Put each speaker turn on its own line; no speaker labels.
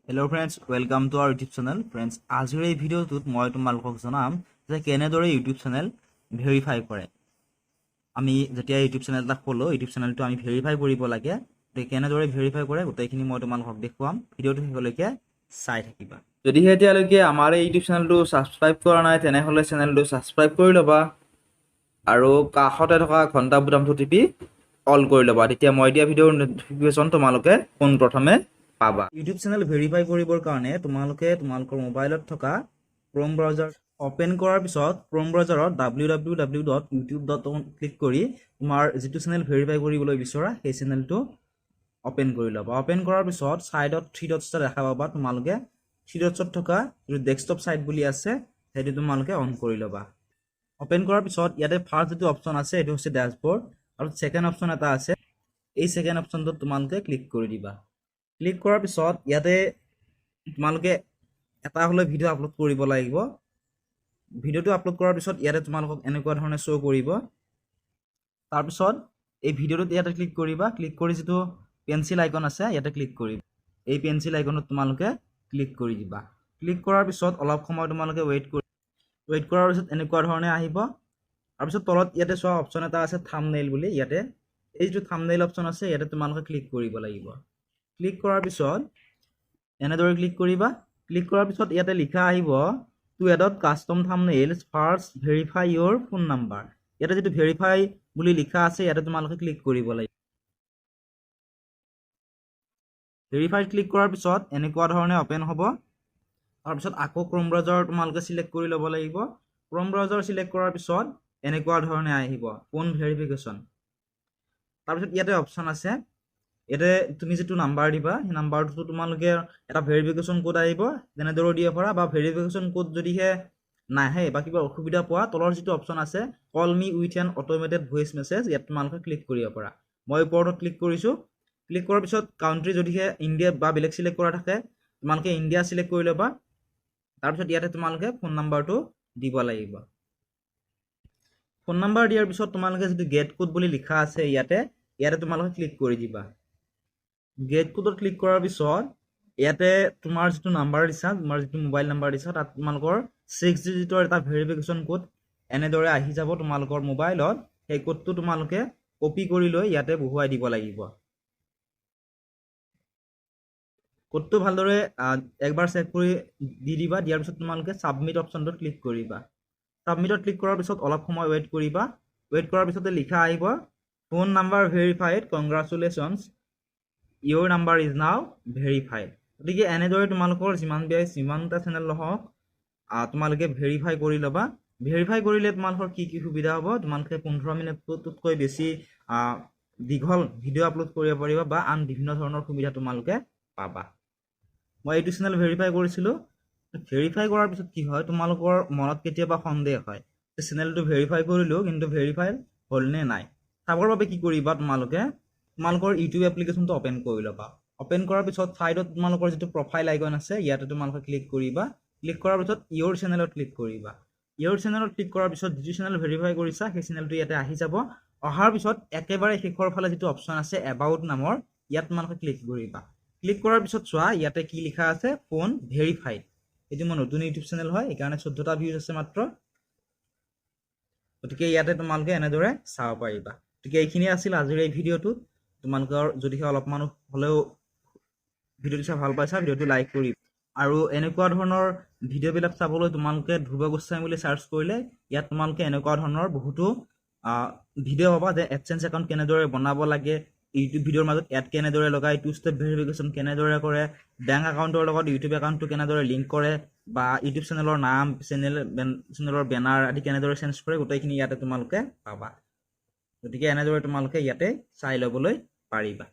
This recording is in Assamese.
Hello friends, welcome to our YouTube channel. Friends, আজিৰ এই ভিডিঅ'টোত মই তোমালোকক জনাম যে কেনেদৰে ইউটিউব চেনেল ভেৰিফাই কৰে। আমি যেতিয়া ইউটিউব চেনেল এটা খোলোঁ, ইউটিউব চেনেলটো আমি ভেৰিফাই কৰিব লাগে। গতিকে কেনেদৰে ভেৰিফাই কৰে, গোটেইখিনি মই তোমালোকক দেখুৱাম। ভিডিঅ'টো শেষলৈকে চাই থাকিবা। যদিহে এতিয়ালৈকে আমাৰ এই ইউটিউব চেনেলটো ছাবস্ক্ৰাইব কৰা নাই, তেনেহ'লে চেনেলটো ছাবস্ক্ৰাইব কৰি ল'বা আৰু কাষতে থকা ঘণ্টা বুটামটো টিপি অল কৰি ল'বা। তেতিয়া মই দিয়া ভিডিঅ'ৰ ন'টিফিকেশ্যন তোমালোকে পোনপ্ৰথমে পাবা। ইউটিউব চেনেল ভেৰিফাই কৰিবৰ কাৰণে তোমালোকে তোমালোকৰ মোবাইলত থকা ক্ৰ'ম ব্ৰাউজাৰ অ'পেন কৰাৰ পিছত ক্ৰ'ম ব্ৰাউজাৰত www.youtube.com click কৰি তোমাৰ যিটো চেনেল ভেৰিফাই কৰিবলৈ বিচৰা, সেই চেনেলটো অ'পেন কৰি ল'বা। অ'পেন কৰাৰ পিছত ছাইডত থ্ৰী ডটছ এটা দেখা পাবা। তোমালোকে থ্ৰী ডটছত থকা যিটো ডেস্কটপ ছাইট বুলি আছে, সেইটো তোমালোকে অন কৰি ল'বা। অ'পেন কৰাৰ পিছত ইয়াতে ফাৰ্ষ্ট যিটো অপশ্যন আছে, সেইটো হৈছে ডেছবৰ্ড আৰু ছেকেণ্ড অপশ্যন এটা আছে। এই ছেকেণ্ড অপশ্যনটোত তোমালোকে ক্লিক কৰি দিবা। ক্লিক কৰাৰ পিছত ইয়াতে তোমালোকে এটা হ'লে ভিডিঅ' আপলোড কৰিব লাগিব। ভিডিঅ'টো আপলোড কৰাৰ পিছত ইয়াতে তোমালোকক এনেকুৱা ধৰণে শ্ব' কৰিব। তাৰপিছত এই ভিডিঅ'টোত ইয়াতে ক্লিক কৰিবা। ক্লিক কৰি যিটো পেঞ্চিল আইকন আছে, ইয়াতে ক্লিক কৰিবা। এই পেঞ্চিল আইকনত তোমালোকে ক্লিক কৰি দিবা। ক্লিক কৰাৰ পিছত অলপ সময় তোমালোকে ৱেইট কৰাৰ পিছত এনেকুৱা ধৰণে আহিব। তাৰপিছত তলত ইয়াতে চোৱা, অপশ্যন এটা আছে থামনেইল বুলি। ইয়াতে এই যিটো থামনেইল অপশ্যন আছে, ইয়াতে তোমালোকে ক্লিক কৰিব লাগিব। ক্লিক কৰাৰ পিছত এনেদৰে ক্লিক কৰিবা। ক্লিক কৰাৰ পিছত ইয়াতে লিখা আহিব, "To add custom thumbnails, first verify your phone number." ইয়াতে যিটো ভেৰিফাই বুলি লিখা আছে, ইয়াতে তোমালোকে ক্লিক কৰিব লাগিব। ভেৰিফাইত ক্লিক কৰাৰ পিছত এনেকুৱা ধৰণে অ'পেন হ'ব। তাৰপিছত আকৌ ক্ৰ'ম ব্ৰাউজাৰ তোমালোকে চিলেক্ট কৰি ল'ব লাগিব। ক্ৰ'ম ব্ৰাউজাৰ চিলেক্ট কৰাৰ পিছত এনেকুৱা ধৰণে আহিব ফোন ভেৰিফিকেশ্যন। তাৰপিছত ইয়াতে অপশ্যন আছে। ইয়াতে তুমি যিটো নাম্বাৰ দিবা, সেই নাম্বাৰটোতো তোমালোকে এটা ভেৰিফিকেশ্যন ক'ড আহিব, তেনেদৰেও দিব পাৰা। বা ভেৰিফিকেশ্যন ক'ড যদিহে নাহে বা কিবা অসুবিধা পোৱা, তলৰ যিটো অপশ্যন আছে "Call me with an automated voice message", ইয়াত তোমালোকে ক্লিক কৰিব পাৰা। মই ওপৰটোত ক্লিক কৰিছোঁ। ক্লিক কৰাৰ পিছত কাউণ্ট্ৰি যদিহে ইণ্ডিয়া বা বেলেগ চিলেক্ট কৰা থাকে, তোমালোকে ইণ্ডিয়া চিলেক্ট কৰি ল'বা। তাৰপিছত ইয়াতে তোমালোকে ফোন নাম্বাৰটো দিব লাগিব। ফোন নাম্বাৰ দিয়াৰ পিছত তোমালোকে যিটো গেট কোড বুলি লিখা আছে ইয়াতে, ইয়াতে তোমালোকে ক্লিক কৰি দিবা। গেট কোডত ক্লিক কৰাৰ পিছত ইয়াতে তোমাৰ যিটো নাম্বাৰ দিছা, তোমাৰ যিটো মোবাইল নাম্বাৰ দিছা, তাত তোমালোকৰ 6 ডিজিটৰ এটা ভেৰিফিকেশ্যন কোড এনেদৰে আহি যাব তোমালোকৰ মোবাইলত। সেই কোডটো তোমালোকে কপি কৰি লৈ ইয়াতে বহুৱাই দিব লাগিব। কোডটো ভালদৰে একবাৰ চেক কৰি দি দিবা। দিয়াৰ পিছত তোমালোকে ছাবমিট অপশ্যনটোত ক্লিক কৰিবা। ছাবমিটত ক্লিক কৰাৰ পিছত অলপ সময় ৱেইট কৰিবা। ৱেইট কৰাৰ পিছতে লিখা আহিব, "Phone number verified, congratulations, your number is now verified." গতিকে এনেদৰে তোমালোকৰ যিমান বেয়া যিমানটা চেনেল নহওক, তোমালোকে ভেৰিফাই কৰি ল'বা। ভেৰিফাই কৰিলে তোমালোকৰ কি কি সুবিধা হ'ব? তোমালোকে 15 মিনিটতকৈ বেছি দীঘল ভিডিঅ' আপলোড কৰিব পাৰিবা বা আন বিভিন্ন ধৰণৰ সুবিধা তোমালোকে পাবা। মই এইটো চেনেল ভেৰিফাই কৰিছিলোঁ। ভেৰিফাই কৰাৰ পিছত কি হয়, তোমালোকৰ মনত কেতিয়াবা সন্দেহ হয় যে চেনেলটো ভেৰিফাই কৰিলোঁ, কিন্তু ভেৰিফাই হ'লনে নাই। চাবৰ বাবে কি কৰিবা? তোমালোকে তোমালোকৰ ইউটিউব এপ্লিকেশ্যনটো অ'পেন কৰি ল'বা। অ'পেন কৰাৰ পিছত ছাইডত তোমালোকৰ যিটো প্ৰফাইল আইকন আছে, ইয়াতে তোমালোকে ক্লিক কৰিবা। ক্লিক কৰাৰ পিছত ইয়ৰ চেনেলত ক্লিক কৰিবা। ইয়ৰ চেনেলত ক্লিক কৰাৰ পিছত যিটো চেনেল ভেৰিফাই কৰিছা, সেই চেনেলটো ইয়াতে আহি যাব। অহাৰ পিছত একেবাৰে শেষৰ ফালে যিটো অপশ্যন আছে এবাউট নামৰ, ইয়াত তোমালোকে ক্লিক কৰিবা। ক্লিক কৰাৰ পিছত চোৱা, ইয়াতে কি লিখা আছে, ফোন ভেৰিফাইড। এইটো মোৰ নতুন ইউটিউব চেনেল হয়, সেইকাৰণে 14টা ভিউজ আছে মাত্ৰ। গতিকে ইয়াতে তোমালোকে এনেদৰে চাব পাৰিবা। গতিকে এইখিনিয়ে আছিল আজিৰ এই ভিডিঅ'টোত। তোমালোকৰ যদিহে অলপমান হ'লেও ভিডিঅ'টো চাই ভাল পাইছা, ভিডিঅ'টো লাইক কৰি আৰু এনেকুৱা ধৰণৰ ভিডিঅ'বিলাক চাবলৈ তোমালোকে ধ্ৰুৱ গোস্বামী বুলি চাৰ্চ কৰিলে ইয়াত তোমালোকে এনেকুৱা ধৰণৰ বহুতো ভিডিঅ' পাবা যে এডচেঞ্চ একাউণ্ট কেনেদৰে বনাব লাগে, ইউটিউব ভিডিঅ'ৰ মাজত এড কেনেদৰে লগায়, টু ষ্টেপ ভেৰিফিকেশ্যন কেনেদৰে কৰে, বেংক একাউণ্টৰ লগত ইউটিউব একাউণ্টটো কেনেদৰে লিংক কৰে বা ইউটিউব চেনেলৰ নাম, চেনেলৰ বেনাৰ আদি কেনেদৰে চেঞ্জ কৰে, গোটেইখিনি ইয়াতে তোমালোকে পাবা। গতিকে এনেদৰে তোমালোকে ইয়াতে চাই ল'বলৈ পাৰিবা।